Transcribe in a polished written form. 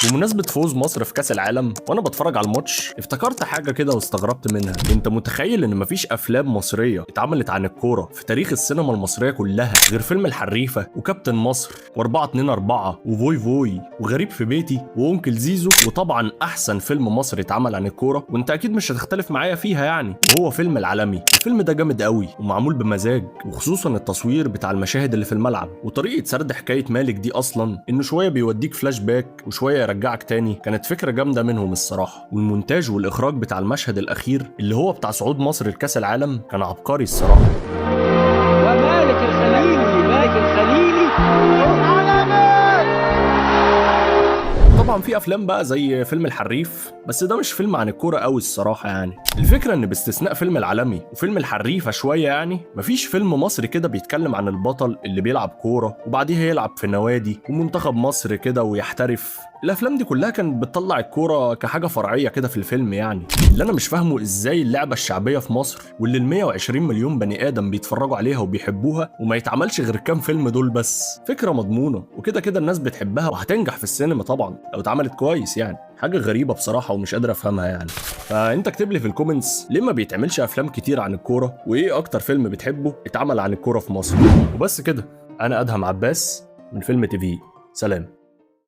بمناسبة فوز مصر في كأس العالم، وانا بتفرج على الماتش افتكرت حاجة كده واستغربت منها. انت متخيل ان مفيش افلام مصرية اتعملت عن الكورة في تاريخ السينما المصرية كلها غير فيلم الحريفة وكابتن مصر و424 وفوي فوي وغريب في بيتي وأنكل زيزو، وطبعا احسن فيلم مصري اتعمل عن الكورة وانت اكيد مش هتختلف معايا فيها يعني، وهو فيلم العالمي. الفيلم ده جامد قوي ومعمول بمزاج، وخصوصا التصوير بتاع المشاهد اللي في الملعب وطريقة سرد حكاية مالك دي اصلا، انه شوية بيوديك فلاش باك وشوية يرجعك تاني، كانت فكرة جامدة منهم الصراحة. والمونتاج والاخراج بتاع المشهد الاخير اللي هو بتاع صعود مصر لكاس العالم كان عبقري الصراحة. ومالك الخليلي، مالك الخليلي. طبعا في افلام بقى زي فيلم الحريف، بس ده مش فيلم عن الكورة قوي الصراحة يعني. الفكرة ان باستثناء فيلم العالمي وفيلم الحريفه شوية يعني، مفيش فيلم مصري كده بيتكلم عن البطل اللي بيلعب كورة وبعديها يلعب في نوادي ومنتخب مصر كده ويحترف. الافلام دي كلها كانت بتطلع الكورة كحاجة فرعية كده في الفيلم يعني. اللي انا مش فاهمه ازاي اللعبة الشعبية في مصر واللي ال 120 مليون بني ادم بيتفرجوا عليها وبيحبوها وما يتعملش غير كام فيلم دول بس. فكرة مضمونه وكده كده الناس بتحبها وهتنجح في السينما طبعا لو اتعملت كويس يعني. حاجة غريبة بصراحة ومش قادر افهمها يعني. فانت اكتب لي في ال comments ليه ما بيتعملش افلام كتير عن الكورة، وايه اكتر فيلم بتحبه اتعمل عن الكورة في مصر. وبس كده، انا ادهم عباس من فيلم TV، سلام.